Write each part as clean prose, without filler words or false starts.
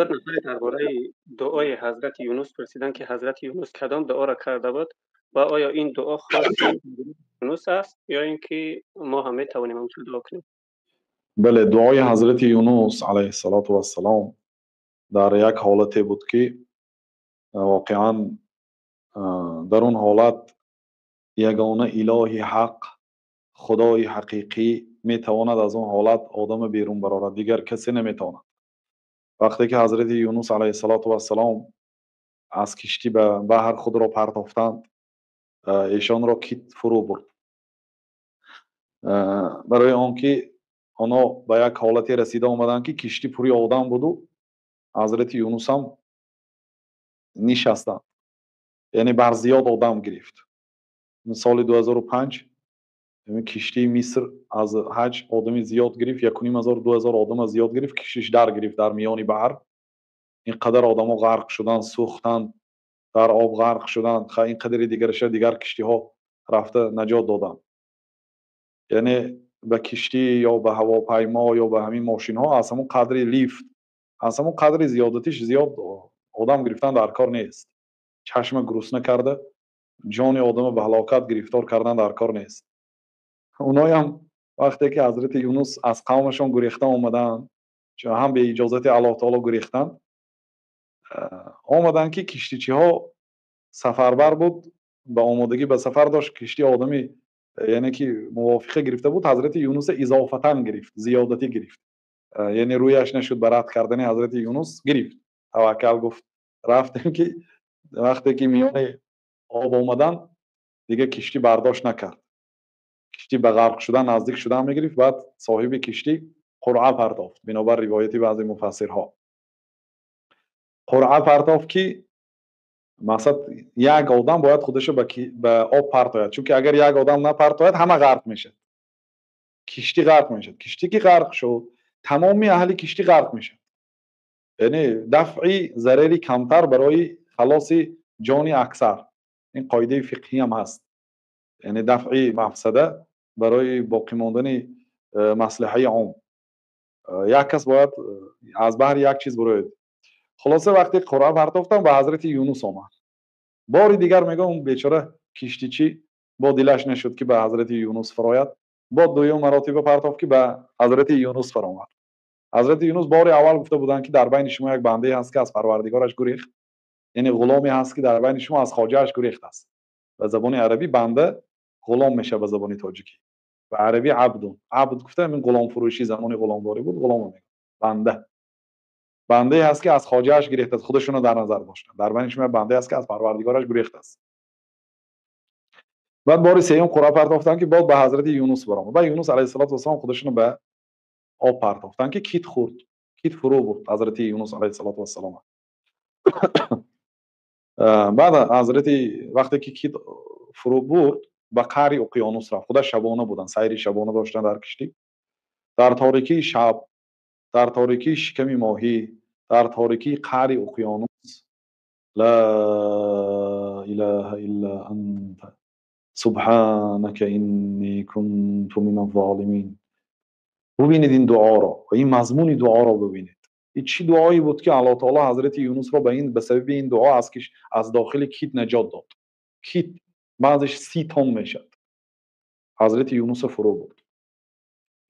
Устод, нафаре дар бораи дуои ҳазрати Юнус пурсиданд, ки ҳазрати Юнус кадом дуоро карда буд ва оё ин дуо хоси Юнус аст ё ин ки мо ҳам метавонем ҳамчун дуо кунем? Бале, дуои ҳазрати Юнус алайҳиссалоту вассалом дар як ҳолате буд, ки воқеан дар он ҳолат ягона илоҳи ҳақ, худои ҳақиқӣ метавонад аз он ҳолат одама берун барорад, дигар касе наметавонад. Вақте ки ҳазрати Юнус алайҳиссалоту вассалом аз киштӣ ба баҳр худро партофтанд, эшонро кит фурӯ бурд. Барои он ки онҳо ба як ҳолате расида омаданд, ки киштӣ пури одам буду ҳазрати Юнусам нишастанд, яъне бар зиёд одам гирифт. Соли 2005 киштии Миср аз ҳаҷ одами зиёд гирифт, 1500, 2000 одама зиёд гирифт, киштиш дар гирифт дар миёни баҳр. Ин қадар одамо ғарқ шуданд, сӯхтанд, дар об ғарқ шуданд. Ин қадари дигараша дигар киштиҳо рафта наҷот доданд. Яъне ба киштӣ ё ба ҳавопаймо ё ба ҳамин мошинҳо аз ҳамон қадри лифт, аз ҳамон қадри зиёдатиш зиёд одам гирифтан дар кор нест. Чашма гурусна карда ҷони одама ба ҳалокат гирифтор кардан дар кор нест. Оноям вақте ки ҳазрати Юнус аз қавмашон гурехта омаданд, ҳам беиҷозати Аллоҳ таоло гурехтанд, омаданд, ки киштичиҳо сафарбар буд, ба омодагӣ ба сафар дошт, кишти одами, яъне ки мувофиқа гирифта буд, ҳазрати Юнуса изофатан гирифт, зиёдатӣ гирифт. Яъне рӯяш нашуд ба рад кардани ҳазрати Юнус, гирифт. Таваккал гуфт, рафтем, ки вақте ки миёни об омаданд, дигар киштӣ бардошт накард. Киштӣ ба ғарқ шудан наздик шудан мегирифт. Баъд соҳиби киштӣ қуръа партофт, бинобар ривояти баъзе муфассирҳо. Қуръа партофт, ки мақсад як одам бояд худашо ба об партояд, чунки агар як одам напартояд, ҳама ғарқ мешавад, киштӣ ғарқ мешавад. Киштӣ ки ғарқ шуд, тамоми аҳли киштӣ ғарқ мешавад. Яъне дафъи зарари камтар барои халоси ҷони аксар. Ин қоидаи фиқҳӣ ҳам ҳаст. Яъне дафъи мафсада барои боқӣ мондани маслиҳаи ом. Як кас бояд аз баҳри як чиз бирояд. Хулоса, вақте қуръа партофтам, ба ҳазрати Юнус омад. Бори дигар мегӯям, бечора киштичӣ бо дилаш нашуд, ки ба ҳазрати Юнус фарояд. Бо дуюм маротиба партофт, ки ба ҳазрати Юнус фаромад. Ҳазрати Юнус бори аввал гуфта буданд, ки дар байни шумо як бандае ҳаст, ки аз парвардигораш гурехт, яъне ғуломе ҳаст, ки дар байни шумо аз хоҷааш гурехт аст. Ба забони арабӣ банда ғулом мешавад, ба забони тоҷикӣ, ба арабӣ абдун. Абд гуфта ҳамин ғуломфурӯшӣ, замони ғуломдорӣ буд, ғулом мегӯяд. Банда. Бандае ҳаст, ки аз хоҷааш гирехт аст, худашонро дар назар доштанд. Дар байни шумо як бандае ҳаст, ки аз парвардигораш гурехт аст. Баъд бори сеюм қуръа партофтанд, ки боз ба ҳазрати Юнус баромад. Баъд Юнус алайҳиссалоту вассалом худашонро ба об партофтанд, ки кит хӯрд, кит фурӯ бурд ҳазрати Юнус алайҳиссалоту вассалом. Баъд ҳазрати вақте ки кит фурӯ бурд, ба қаъри уқёнус рафт. Худаш шабона буданд, сайри шабона доштанд дар киштӣ. Дар торикии шаб, дар торикии шиками моҳӣ, дар торикии қаъри уқёнус ла илаҳа илла анта субҳанака инни кунту миназ-золимин. Бубинед ин дуоро ва ин мазмуни дуоро бубинед. Ин чӣ дуое буд, ки Аллоҳ таоло ҳазрати Юнусро ба сабаби ин дуо аз дохили кит наҷот дод. Кит баъзеш 30 тонн мешавад. Ҳазрати Юнусро фурӯ бурд.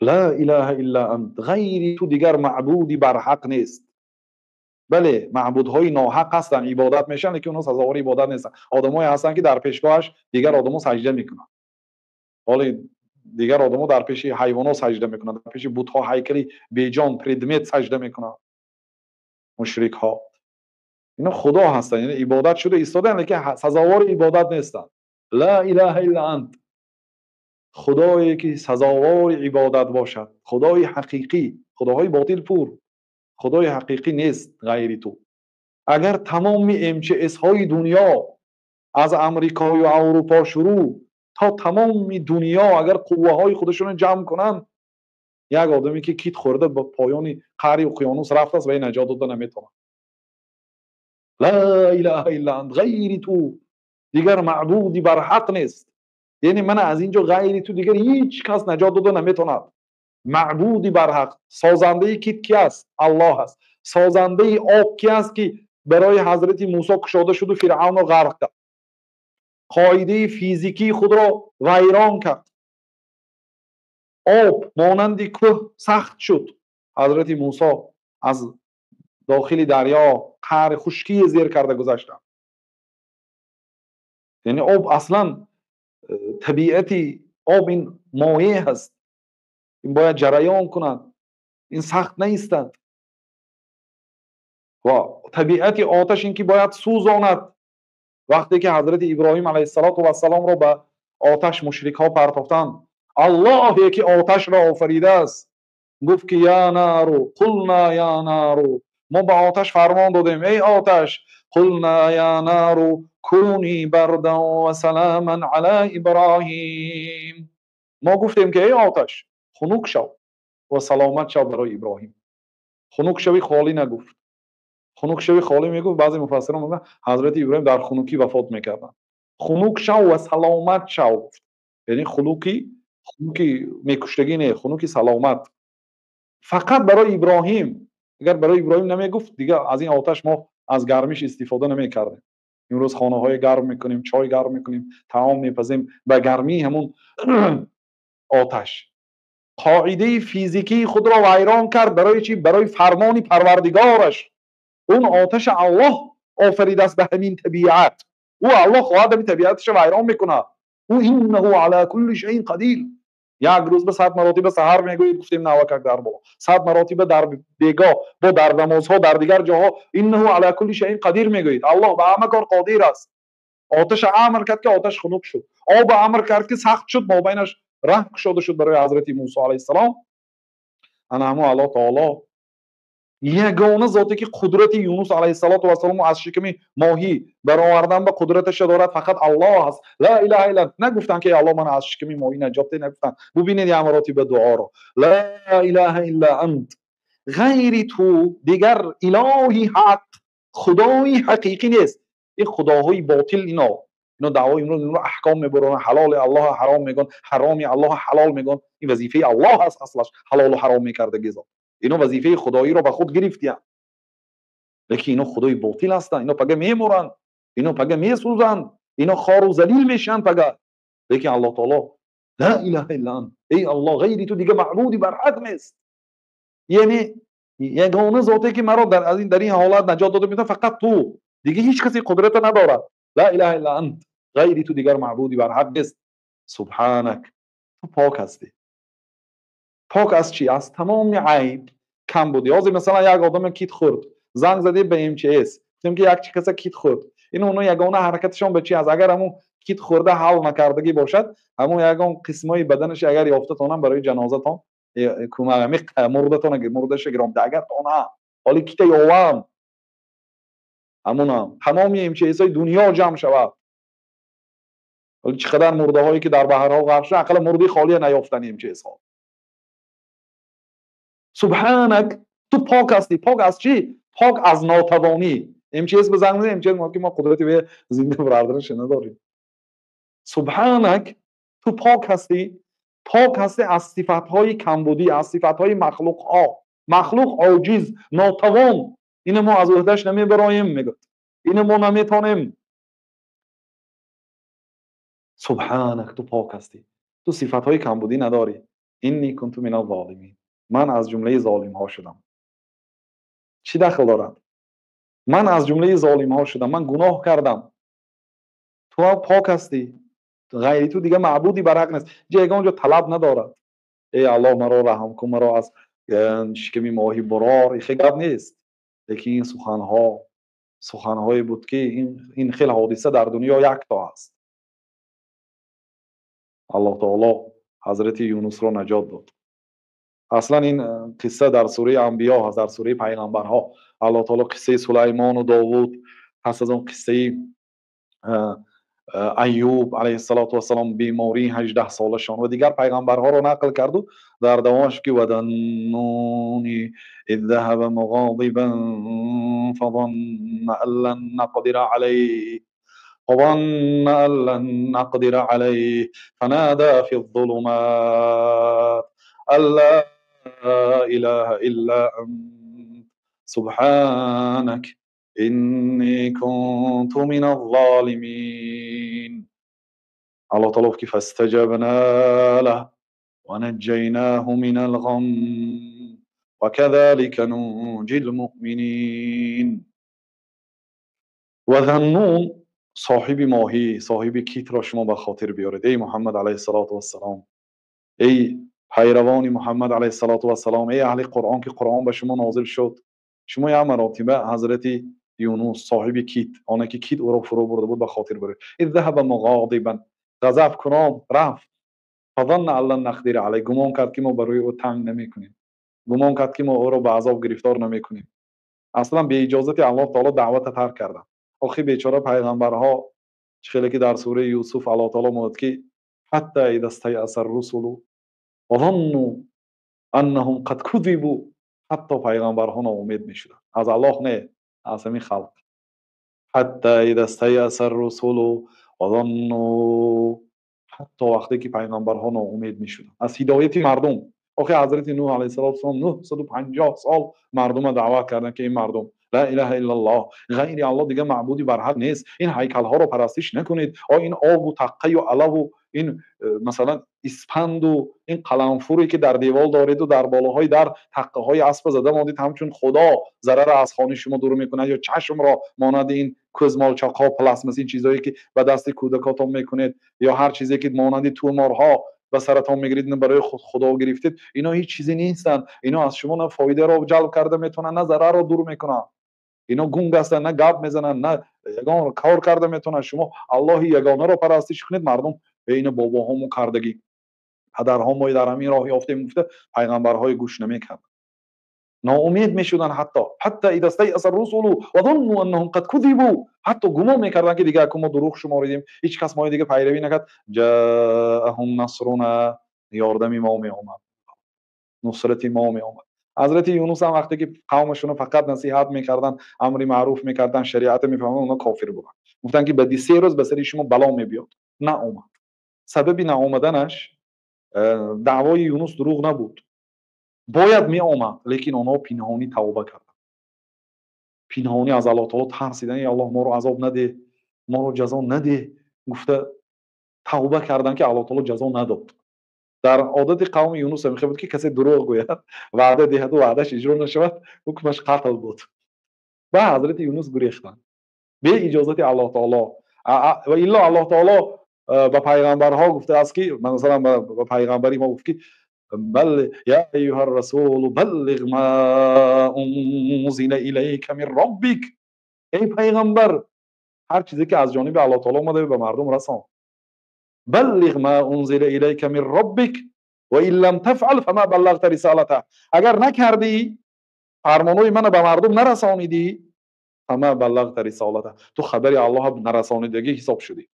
Ла илаҳа илла ант, ғайри ту дигар маъбуди барҳақ нест. Бале, маъбудҳои ноҳақ ҳастанд, ибодат мешаванд, лекин онҳо сазовори ибодат нестанд. Одамое ҳастанд, ки дар пешгоҳаш дигар одамо саҷда мекунанд. Ҳоле дигар одамо дар пеши ҳайвонот саҷда мекунанд, дар пеши бутҳо, ҳайкали беҷон, предмет саҷда мекунанд. Мушрикҳо. Ино худо ҳастанд, яъне ибодат шуда истодаанд, лекин сазовори ибодат нестанд. Ла илаҳа илла ант. Худое ки сазовори ибодат бошад, худои ҳақиқӣ, худоҳои ботил пур, худои ҳақиқӣ нест ғайри ту. Агар тамоми МЧС-ҳои дунё аз Амрикою Аврупо шурӯъ то тамоми дунё агар қувваҳои худашонро ҷамъ кунанд, як одаме ки кит хӯрда ба поёни қаъри уқёнус рафтааст ва наҷот дода наметавонад. Ла илаҳа илла ант, ғайри ту дигар маъбуди барҳақ нест. Яъне мана аз ин ҷо ғайри ту дигар ҳеҷ кас наҷот дода наметавонад. Маъбуди барҳақ, созандаи кит ки аст? Аллоҳ аст. Созандаи об ки аст, ки барои ҳазрати Мусо кушода шуду Фиръавнро ғарқ кард, қоидаи физикии худро вайрон кард, об монанди кӯҳ сахт шуд. Ҳазрати Мусо аз дохили дарё қаъри хушкие зер карда гузаштанд. Яъне об аслан табиати об ин моеъ ҳаст, ин бояд ҷараён кунад, ин сахт наистад. Ва табиати оташ ин ки бояд сӯзонад. Вақте ки ҳазрати Иброҳим алайҳиссалоту вассаломро ба оташ мушрикҳо партофтанд, Аллоҳе ки оташро офаридааст гуфт ки я нару қулна я нару, мо ба оташ фармон додем, эй оташ, қулна я нару куни бардан ва саламан ала Иброҳим. Мо гуфтем ки эй оташ, хунук шав ва саломат шав барои Иброҳим. Хунук шави холӣ нагуфт. Хунук шави холӣ мегуфт, баъзе муфассирон мегӯянд ҳазрати Иброҳим дар хунукӣ вафот мекарданд. Хунук шав ва саломат шав гуфт. Яъне хунукӣ мекуштагӣ не, хунуки саломат. Фақат барои Иброҳим. Агар барои Иброҳим намегуфт, дигар аз ин оташ мо аз гармиш истифода намекардем. Имрӯз хонаҳои гарм мекунем, чой гарм мекунем, таом мепазем ба гармии ҳамун оташ. Қоидаи физикии худро вайрон кард. Барои чӣ? Барои фармони Парвардигораш. Он оташ Аллоҳ офаридааст ба ҳамин табиат. Ӯ Аллоҳ хоҳад ҳамин табиаташро вайрон мекунад. Ӯ иннаҳу ала кулли шайъин қадир. Як рӯз ба 100 маротиба саҳар мегӯед, гуфтем навакак дар боло, 100 маротиба дар бегоҳ, бо дар намозҳо, дар дигар ҷоҳо иннаҳу ала кулли шайъин қадир мегӯед. Аллоҳ ба ҳама кор қодир аст. Оташ амр кард ки оташ хунук шуд, об амр кард ки сахт шуд, мобайнаш раҳ кушода шуд барои ҳазрати Мусо алайҳиссалом. Ана ҳамун Аллоҳ таоло ягона зоте ки қудрати Юнус алайҳиссалоту вассалом аз шиками моҳӣ баровардан ба қудраташа дорад, фақат Аллоҳ аст. Ла илаҳа илла. Нагуфтанд ки Аллоҳ мана аз шиками моҳӣ наҷот деҳ, нагуфтанд. Бубинед як маротиба дуоро. Ла илаҳа илла ант, ғайри ту дигар илоҳи ҳақ, худои ҳақиқӣ нест. Ин худоҳои ботил, ино даъвои имрӯз, ино аҳком мебаронанд, ҳалоли Аллоҳ ҳаром мегӯянд, ҳароми Аллоҳ ҳалол мегӯянд. Ин вазифаи Аллоҳ аст, аслаш ҳалолу ҳаром мекардаги зот. Ино вазифаи худоиро ба худ гирифтиянд, лекин ино худои ботил ҳастанд. Ино пага мемуранд, ино пага месӯзанд, ино хору залил мешаванд пага. Лекин Аллоҳ таоло ла илаҳа илла ант, эй Аллоҳ, ғайри ту дига маъбуди барҳақ нест. Яъне ягона зоте ки маро дар ин ҳолат наҷот дода метавонад фақат ту, дига ҳеҷ касе қудрата надорад. Ла илаҳа илла ант, ғайри ту дигар маъбуди барҳақ нест. Субҳанак, ту пок ҳастӣ. Пок аз чӣ? Аз тамоми айб, кам буди. Ҳозир масалан як одаме кит хӯрд, занг задем ба МЧС, гуфтем ки як чи каса кит хӯрд. Ин оно ягона ҳаракаташон ба чи аст? Агар ҳамун кит хӯрда ҳал накардагӣ бошад, ҳамун ягон қисмҳои баданаш агар ёфтатонам барои ҷанозатон кӯмак, мурдатон мурдаша гиромда, агар тона ҳоли кита ёвам, ҳамунам тамоми МЧС-ҳои дунё ҷамъ шавад. Ҳоли чӣ қадар мурдаҳое ки дар баҳрҳо ғарқ шуданд, ақалла мурдаи холия наёфтанд МЧС-ҳо. Субҳанак, ту пок ҳастӣ. Пок аз чӣ? Пок аз нотавонӣ. МЧС ба занг мезанад, МЧС мегӯяд ки мо қудрати ба зинда бародарашро надорем. Субҳанак, ту пок ҳастӣ. Пок ҳастӣ аз сифатҳои камбудӣ, аз сифатҳои махлуқҳо. Махлуқ оҷиз, нотавон. Ино мо аз уҳдаш намебароем, мегӯяд. Ино мо наметонем. Субҳанак, ту пок ҳастӣ. Ту сифатҳои камбудӣ надорӣ. Инни кунту миназ золимин. Ман аз ҷумлаи золимҳо шудам. Чӣ дахл дорад? Ман аз ҷумлаи золимҳо шудам, ман гуноҳ кардам. Ту ҳам пок ҳастӣ, ғайри ту дига маъбуди барҳақ нест. Ҷа ягон ҷо талаб надорад. Эй Аллоҳ, маро раҳм кун, маро аз шиками моҳӣ бурор. Ин хел гап нест. Лекин ин суханҳо суханҳое буд ки ин хел ҳодиса дар дунё якто аст. Аллоҳ таоло ҳазрати Юнусро наҷот дод. Аслан ин қисса дар сураи Анбиё ҳаст, дар сураи пайғамбарҳо. Аллоҳ таоло қиссаи Сулаймону Довуд, пас аз он қиссаи Айюб алайҳиссалоту вассалом, бемории 18 солашон ва дигар пайғамбарҳоро нақл карду дар давомаш ки ваданнуни из заҳаба муғодибан фазанна ан лан нақдира алайҳ فظن أن لن نقدر عليه فنادى في الظلمات أن لا إله إلا أنت سبحانك إني كنت من الظالمين. الله تعالى كيف فاستجبنا له ونجيناه من الغم وكذلك ننجي المؤمنين. وذنون صاحب ماهی، صاحب کیت را شما به خاطر بیارید ای محمد علیه الصلاة والسلام، ای پیروان محمد علیه الصلاة والسلام، ای اهل قرآن که قرآن به شما نازل شد. شما یک مراتبه حضرت یونس صاحب کیت، آنه که کیت او را فرو برده بود، به خاطر برید. اذ ذهب مغاضبا، غضب کنان رفت، فظن ان لن نقدر علیه، گمان کرد که ما بر روی او تنگ نمیکنیم، گمان کرد که ما او را به عذاب گرفتار نمیکنیم. اصلا به اجازت الله تعالی دعوت ترک کردن. آخی بیچاره پیغمبرها خیلی که در سوره یوسف الله تعالی میگه که حتی اذا استيأس الرسل وظنوا انهم قد كذبوا، حتی پیغمبرها ناامید میشدن از الله، نه از همین خلق. حتی اذا استيأس الرسل وظنوا، حتی وقتی که پیغمبرها ناامید میشدن از هدایت مردم. آخه حضرت نوح علیه السلام 950 سال مردم دعوت کردن که این مردم لا اله الا الله، غیر الله دیگه معبودی بر حق نیست، این هیکل ها رو پرستش نکنید، این آب و تقه و علو و این مثلا اسپند و این قلمفوری که در دیوال دارید و در بالاهای در تقه های اسب زده ماندید، همچون خدا ضرر از خانه شما دور میکنه، یا چشم را مانند این کزمالچاق ها پلاسمس، این چیزایی که به دست کودکاتون میکنید، یا هر چیزی که مانند تومارها و سرطان میگیرید برای خود خدا گرفتید، اینا هیچ چیزی نیستن. اینا از شما نه فایده را جلب کرده میتونن، نه ضرر را دور میکنن. اینا گنگ هستن، نه گپ میزنن، نه یگان کار کرده میتونن. شما الله یگانه را پرستش کنید. مردم اینا باباهامون کردگی، پدرهامون در همین راه یافتیم گفته، پیغمبرهای گوش نمیکردن، ناامید میشدن. حتی اذا استيأس الرسل وظنوا انهم قد كذبوا، حتی گمان میکردن که دیگه ما دروغ شماریدیم، هیچ کس ما دیگه پیروی نکرد. جاءهم نصرنا، یاردم ما می آمد، نصرت ما می آمد. حضرت یونس هم وقتی که قومشون فقط نصیحت میکردن، امر معروف میکردن، شریعت میفهمن، اونا کافر بودن. گفتن که بعد 3 روز به سر شما بلا میبیاد. نه اومد. سبب نآمدنش دعوای یونس دروغ نبود، باید می آمد، لیکن آنها پنهانی توبه کردن، پنهانی از الله تعالی ترسیدن، ای الله ما رو عذاب نده، ما رو جزا نده، گفته توبه کردن که الله تعالی جزا نداد. در عادت قوم یونس هم بود که کسی دروغ گوید، وعده دهد و وعدهش اجرا نشود، حکمش قتل بود. و حضرت یونس گریختن به اجازت الله تعالی. و الا الله تعالی به پیغمبرها گفته است که مثلا به پیغمبری ما گفت که بل یا ایها الرسول بلغ ما انزل الیک من ربک، ای پیغمبر هر چیزی که از جانب الله تعالی اومده به مردم رسان. بلغ ما انزل الیک من ربک و ان لم تفعل فما بلغت رسالته، اگر نکردی فرمانوی منو به مردم نرسانیدی، فما بلغت رسالته، تو خبر الله نرسانیدگی حساب شدی.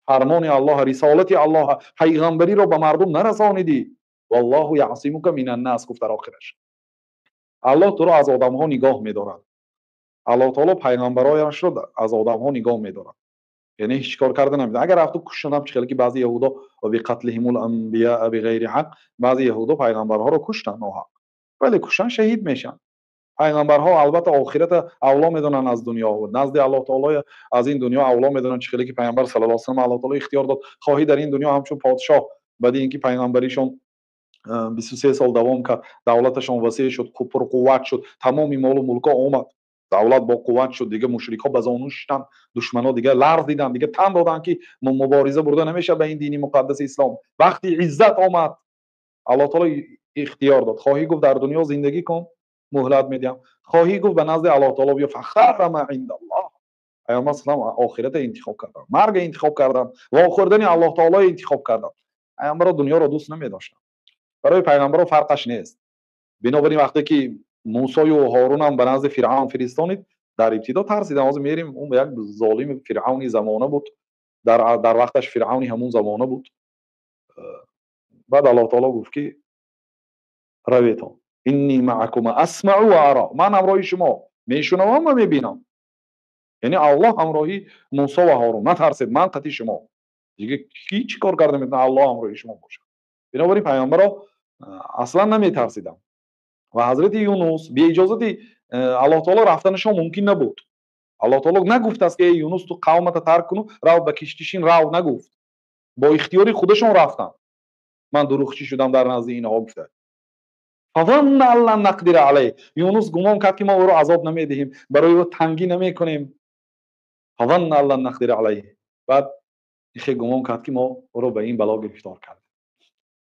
فرمان الله، رسالت الله، پیغمبری رو به مردم نرسانیدی. والله یعصمک من الناس، گفت در آخرش الله تو رو از آدم ها نگاه میدارد. الله تعالی پیغمبرایش رو از آدم ها نگاه میدارد، یعنی هیچ کار کرده نمیده. اگر رفت و کشتن، چه که بعضی یهودا و بقتلهم الانبیاء بغیر حق، بعضی یهودا پیغمبرها رو کشتن ناحق، ولی کشتن شهید میشن. پیغمبرها البته آخرت اولا میدونن از دنیا و نزد الله تعالی از این دنیا اولا میدونن. چه که پیغمبر صلی الله علیه و سلم الله تعالی اختیار داد، خواهی در این دنیا همچون پادشاه، بعد اینکه پیغمبریشون 23 سال دوام کرد، دولتشون وسیع شد، پرقوت شد، تمام مال و ملک آمد، دولت با قوت شد، دیگه مشرک ها به زانو شدن، دشمنا دیگه لرز دیدن، دیگه تن دادن که مبارزه برده نمیشه به این دینی مقدس اسلام. وقتی عزت آمد الله تعالی اختیار داد، خواهی گفت در دنیا زندگی کن مهلت میدم، خواهی گفت به نزد الله تعالی بیا، فخر ما عند الله. پیامبر صلی الله علیه و آخرت انتخاب کردن، مرگ انتخاب کردن، واخوردن الله تعالی انتخاب کردن. پیامبر دنیا را دوست نمی‌داشتن، برای پیغمبرها فرقش نیست. بنابراین وقتی که موسی و هارون هم به نزد فرعون فرستانید، در ابتدا ترسیدن، از میریم اون یک ظالم فرعونی زمانه بود، در وقتش فرعونی همون زمانه بود. بعد الله تعالی گفت که رویتان انی معکم اسمع و ارا، من همراهی شما میشنوم و میبینم. یعنی الله همراهی موسی و هارون، نترسید من قطعی شما، دیگه کی چیکار کرده میتونه الله همراهی شما باشه. بنابراین پیامبرا Аслан наметарсидам. Ва ҳазрати Юнус беиҷозати Аллоҳ таоло рафтанашон мумкин набуд. Аллоҳ таоло нагуфтааст ки эй Юнус, ту қавмата тарк куну рав ба киштишин, рав, нагуфт. Бо ихтиёри худашон рафтанд. Ман дурӯғчӣ шудам дар назди инҳо, гуфта. Фазанна ан лан нақдира алайҳ. Юнус гумон кард ки мо ӯро азоб намедиҳем, барои ӯ тангӣ намекунем. Фазанна ан лан нақдира алайҳ. Баъд ихе гумон кард ки мо ӯро ба ин бало гирифтор кардем.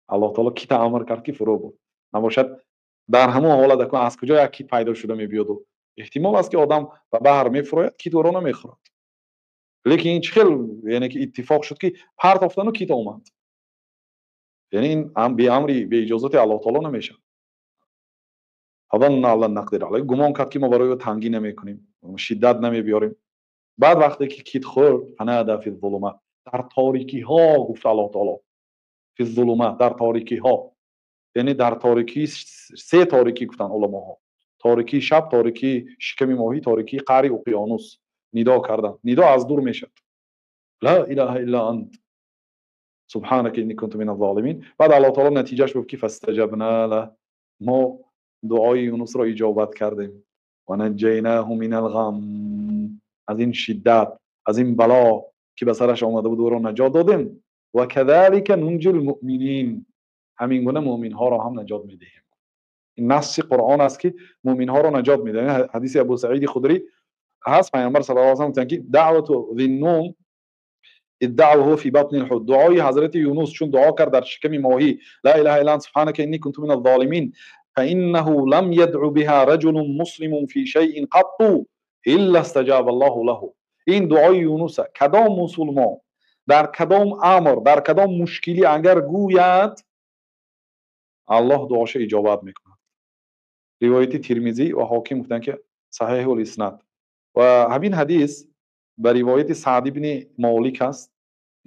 Аллоҳ таоло кита амр кард ки фурӯ бурд. Набошад дар ҳамон ҳолат акун аз куҷо як кит пайдо шуда мебиёду? Эҳтимол аст ки одам ба баҳр мефурояд, кит ӯро намехӯрад. Лекин ин чӣ хел, яъне ки иттифоқ шуд ки партофтану кит омад? Яъне ин беамри, беиҷозати Аллоҳ таоло намешавад. Гумон кард ки мо барои ӯ тангӣ намекунем, шиддат намебиёрем. Баъд вақте ки кит хӯрд, фанада фи зулумат, дар торикиҳо гуфт Аллоҳ таоло. Фи зулумат, дар торикиҳо. Яъне дар торикӣ се торикӣ гуфтанд уламоҳо. Торикии шаб, торикии шиками моҳӣ, торикии қаъри уқёнус. Нидо карданд. Нидо аз дур мешавад. Ла илаҳа илла ант субҳанака инни кунту миназ золимин. Баъд Аллоҳ таоло натиҷааш гуфт ки фастаҷабна лаҳ, мо дуои Юнусро иҷобат кардем. Ва наҷҷайнаҳу минал ғам, аз ин шиддат, аз ин бало ки ба сараш омада буд ӯро наҷот додем. Ва казалика нунҷил муъминин, ҳамин гуна муъминҳоро ҳам наҷот медиҳем. Ин насси Қуръон аст ки муъминҳоро наҷот медиҳем. Ҳадиси Абу Саиди Худрӣ ҳаст, Пайғамбар саллаллоҳу алайҳи васаллам гуфтанд ки даъвату зиннун иддаъвуҳу фи батни лҳут, дуои ҳазрати Юнус чун дуо кард дар шиками моҳӣ, ла илаҳа илла ант субҳанака инни кунту миназ золимин, фаиннаҳу лам ядъу биҳа раҷулун муслимун фи шайъин қатту илла истаҷаба Аллоҳу лаҳу. Ин дуои Юнуса кадом мусулмон дар кадом амр, дар кадом мушкилӣ агар гӯяд, Аллоҳ дуоша иҷобат мекунад. Ривояти Тирмизӣ ва Ҳоким гуфтанд ки саҳиҳул иснад. Ва ҳамин ҳадис ба ривояти Саъд ибни Молик аст.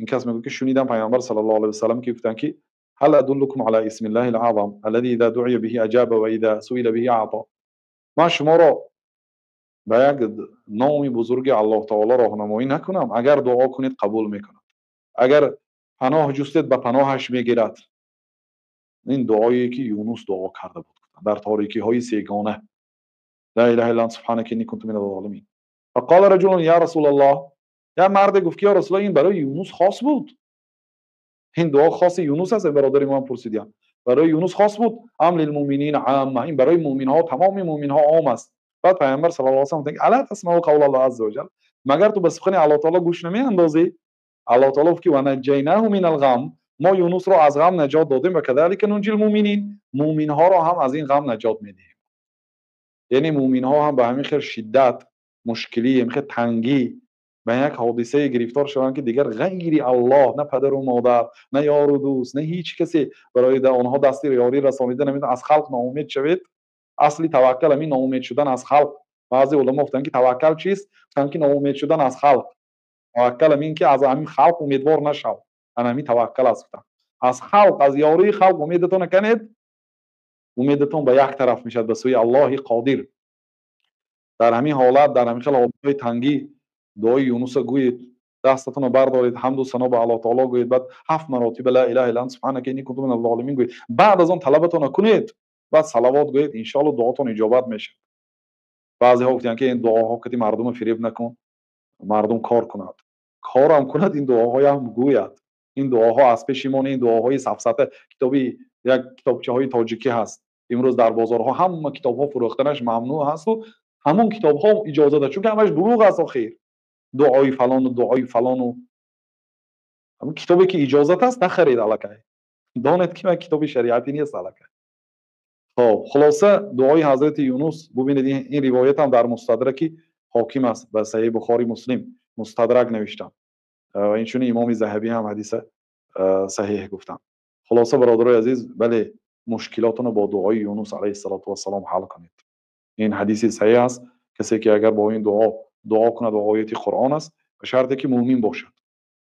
Ин кас мегӯяд ки шунидам Пайғамбар саллаллоҳу алайҳи васаллам ки гуфтанд ки ҳал адуллукум ала исмиллаҳил аъзам аллази иза дуъия биҳи аҷаба ва иза суила биҳи аъто. Ман шуморо ба як номи бузурги Аллоҳ таоло роҳнамоӣ накунам, агар дуо кунед қабул мекунад, агар паноҳ ҷустед ба паноҳаш мегирад. Ин дуое ки Юнус дуо карда буд дар торикиҳои сегона. Ла илаҳа илла ант субҳанака инни кунту миназ золимин. Фақола раҷулун я расулаллоҳ, як марде гуфт ки ё расулаллоҳ, ин барои Юнус хос буд? Ин дуо хоси Юнус аст? Бародари мо пурсидям. Барои Юнус хос буд? Ам лилмуъминина амма, ин барои муъминҳо, тамоми муъминҳо ом аст. Баъд Пайғамбар саллаллоҳу алайҳи васаллам гуфтанд ала тасмау қавлаллоҳ азза ва ҷал, магар ту ба сухани Аллоҳ таоло гӯш намеандозӣ? Аллоҳ таоло гуфт ки ва наҷҷайнаҳу минал ғам, мо Юнусро аз ғам наҷот додем, ва казалика нунҷил муъминин, муъминҳоро ҳам аз ин ғам наҷот медиҳем. Яъне муъминҳо ҳам ба ҳамин хел шиддат, мушкилӣ, ҳамин хел тангӣ, ба як ҳодисае гирифтор шаванд ки дигар ғайри Аллоҳ, на падару модар, на ёру дӯст, на ҳеҷ касе барои онҳо дасти ёрӣ расонида наметавонад. Аз халқ ноумед шавед. Асли таваккал ҳамин ноумед шудан аз халқ. Баъзе уламо гуфтанд ки таваккал чист? Гуфтанд ки ноумед шудан аз халқ. Таваккал ҳамин ки аз ҳамин халқ умедвор нашав. Ана ҳамин таваккал аст, гуфтанд. Аз халқ, аз ёрии халқ умедатон накунед, умедатон ба як тараф мешавад, ба сӯи Аллоҳи Қодир. Дар ҳамин ҳолат, дар ҳамин хел ҳолатҳои тангӣ дуои Юнуса гӯед, дастатонро бардоред, ҳамду сано ба Аллоҳ таоло гӯед, баъд 7 маротиба ла илаҳа илла ант субҳанака инни кунту миназ золимин гӯед. Баъд аз он талабатонро кунед, баъд салавот гӯед, иншоаллоҳ дуотон иҷобат мешавад. Баъзеҳо гуфтанд ки ин дуоҳо кати мардумро фиреб накун, мардум кор кунад. Корам кунад, ин дуоҳоям гӯяд. Ин дуоҳо аз пеши мо, ин дуоҳои сафсата, китоби як китобчаҳои тоҷикӣ ҳаст. Имрӯз дар бозорҳо ҳама китобҳо фурӯхтанаш мамнӯъ ҳасту ҳамон китобҳо иҷозат аст, чунки ҳамаш дурӯғ аст. Охир дуои фалону дуои фалону ҳамон китобе ки иҷозат аст нахаред аллакай, донед ки ман китоби шариатӣ нест аллакай. Хоб, хулоса дуои ҳазрати Юнус бубинед, ин ривоят ҳам дар Мустадраки Ҳоким аст, ба Саҳиҳи Бухори Муслим Мустадрак навиштам. Ва инчунин Имоми Заҳабӣ ҳам ҳадиса саҳиҳ гуфтанд. Хулоса бародарои азиз, бале, мушкилотонро бо дуои Юнус алайҳиссалоту вассалом ҳал кунед. Ин ҳадиси саҳиҳ аст. Касе ки агар бо ин дуо дуо кунад ва ояти Қуръон аст, ба шарте ки мӯмин бошад,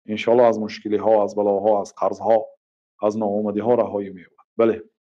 иншоаллоҳ аз мушкилиҳо, аз балоҳо, аз қарзҳо, аз ноомадиҳо раҳоӣ меёбад. Бале.